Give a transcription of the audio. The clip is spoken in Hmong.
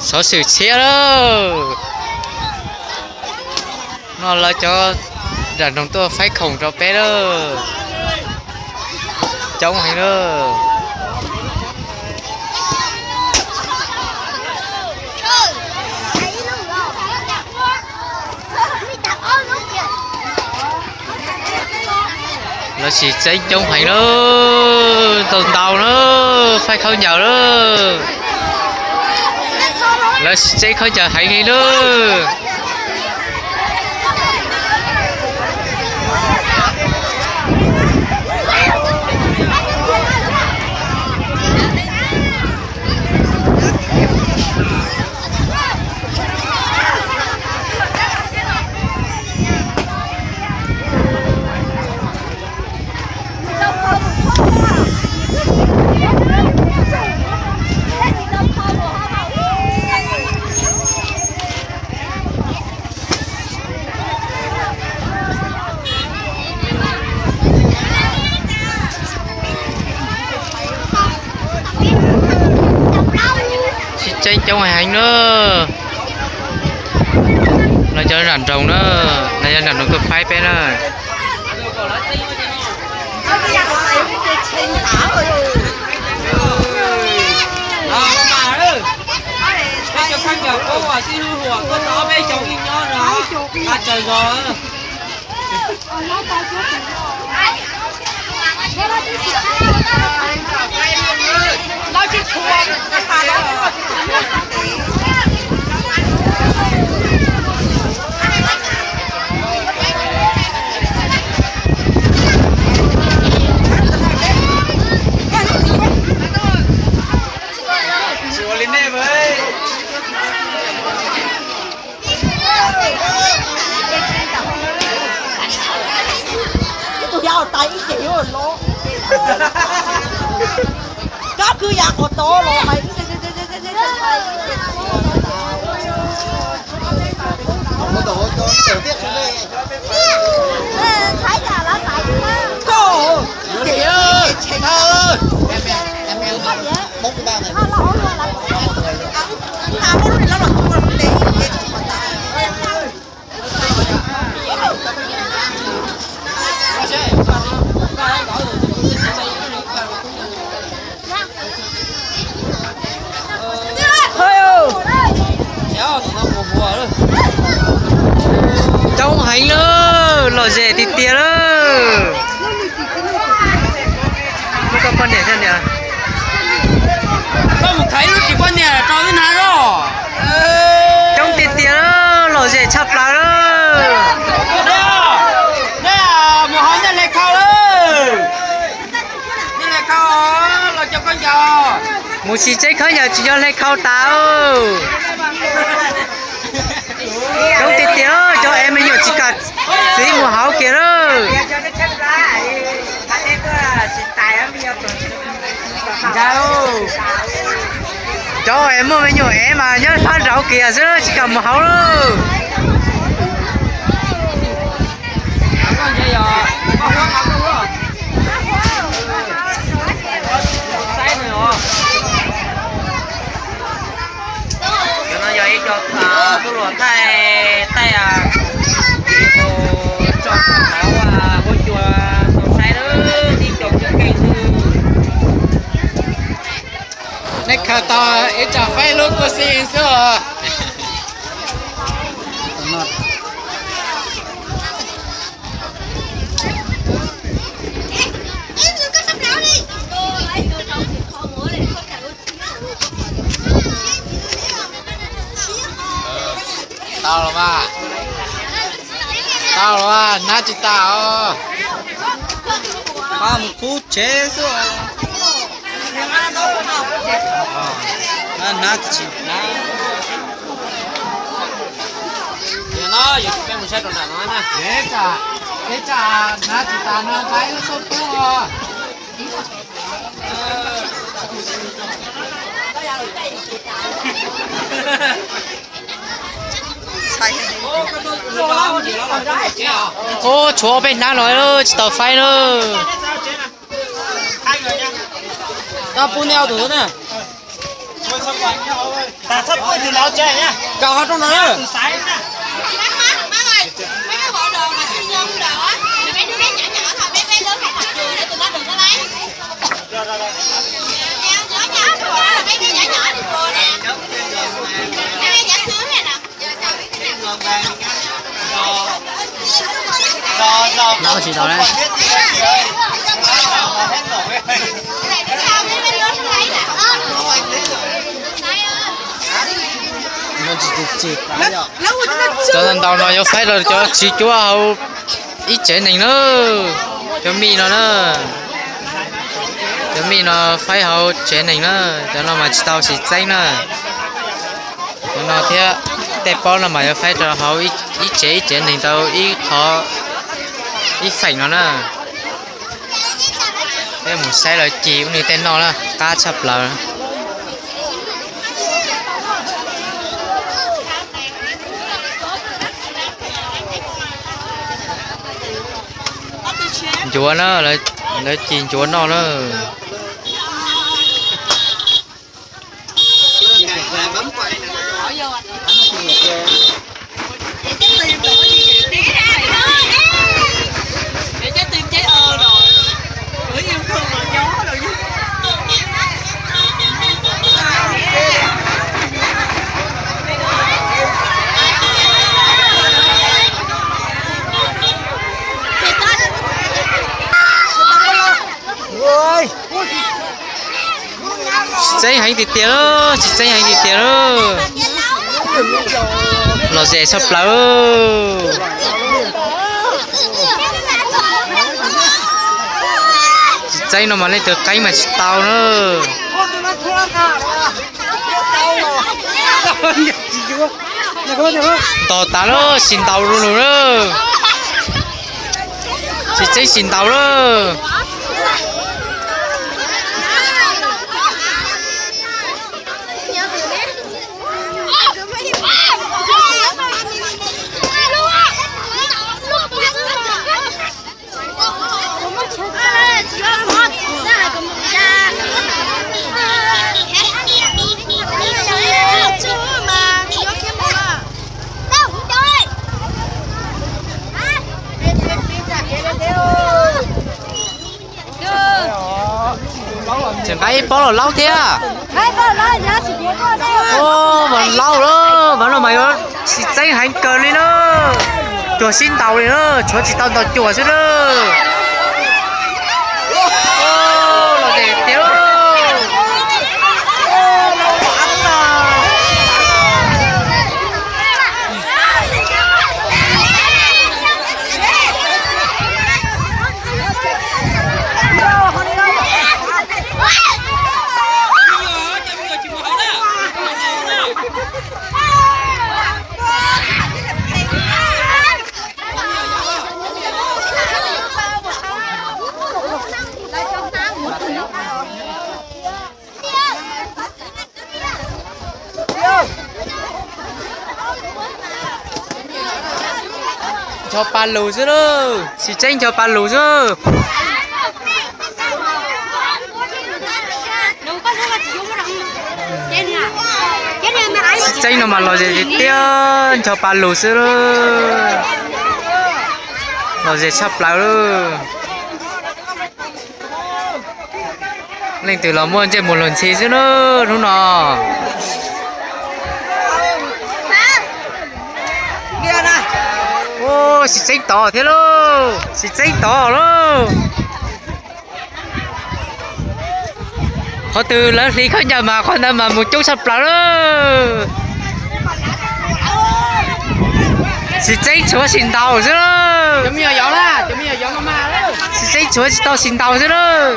Xov xwm tshiab lawm. No lawv cov nram nroog tuaj faib khoom rau peb lawm. Coob heev lawm. Lawv sim txeeb coob heev lawm, ntau ntau na, faib khaub ncaws lawm. Lawv sim txeeb khaub ncaws heev li lawm. Sib tseeb coob heev na. No cov nram nroog na, no yog nram nroog tuaj faib peb na. Ib tug yau tais ib ce yuav los. Kab kwv yam qhov tod los hais. Koj, Coob heev lawm, lom zem tiag tiag lawm. Muab koj poj niam thiab niam. Koj mus khaiv lub tsis poj niam rau wb hnav os. Coob tiag tiag lawm, lom zem tshaj plaws lawm. Mus hauv nyiaj hle khau lawm. Nyiaj hle khau los cov khaub ncaws. Mus sim tseeb khaub ncaws tsis yog hle khau tas. Coob tiag tiag, cov ev me nyuam tsis kam txiv mus hauv kiag lawm. Cov ev muaj me nyuam ev mas nyob phab nraud kiag xwb tsis kam mus hauv lawm. Cov no yog ib co tuaj luam thaij taij, tso hauv huab cua tau saib lawm, ib co coob kawg xwb. Nej khaws tau ib tsam faib lub kua xib xwb os. Tau los mas. Tau los mas, hnab tsis tas os. Pab mus qub tsev xwb. Hnab tsis tas. Peb mus saib rau nram no na. Ib tsam hnab tsis tas no pab ib lub xauj pub os. Ub, tshuav ob peb hnab no tsis tau faib na. Pub nej ob tug na. Kaus ho rau no na. Laub tsis tau na. Cov ntau ntau no yuav faib rau cov tsis cuab hauv ib tsev neeg na. Cov mij no na, cov mij no faib hauv tsev neeg na. Cov no mas tsis tau xim txeeb na. Cov no thiab tej pob no mas yuav faib rau hauv ib tsev ib tsev neeg tau ib qhov ib feem no na. Peb mus saib lawv ci ub nws tej noj na, qab tshaj plaws. Ncuav na, lawv ci ncuav noj na. Tsis txeeb heev tiag tiag, tsis txeeb heev tiag tiag. Lom zem tshaj plaws. Tsis txeeb no mas leej twg qeeb mas tsis tau na. Ntog tas lawm, xim ntaus lug lug lawm. Tsis txeeb xim ntaus lawm. Tseem nqa ib pob los laub thiab. Ua, vas laub lawm, vas no mas yuav tsis txeeb heev kawg li na. Cuag sib ntaus li na, tshuav tsis tau ntaus cuag xwb na. Los zem tiag. Ncho pa lus xwb lauj, tsis tseeb ncho pa lus xwb. Tsis tseeb no mas los zem tiag tiag, ncho pa lus xwb lauj. Los zem tshaj plaws lauj. Leej twg los muaj ntsej muag luag ntxhi xwb na hnub no. Ua, tsis tseeb tod thiab lauj, tsis tseeb tod lauj. Qhov twg lawv hliv khaub ncaws mas qhov ntawd mas mus coob tshaj plaws lauj. Tsis tseeb tshuav xim ntaus xwb lauj. Tsis tseeb tshuav tsis tau xim ntaus xwb lauj.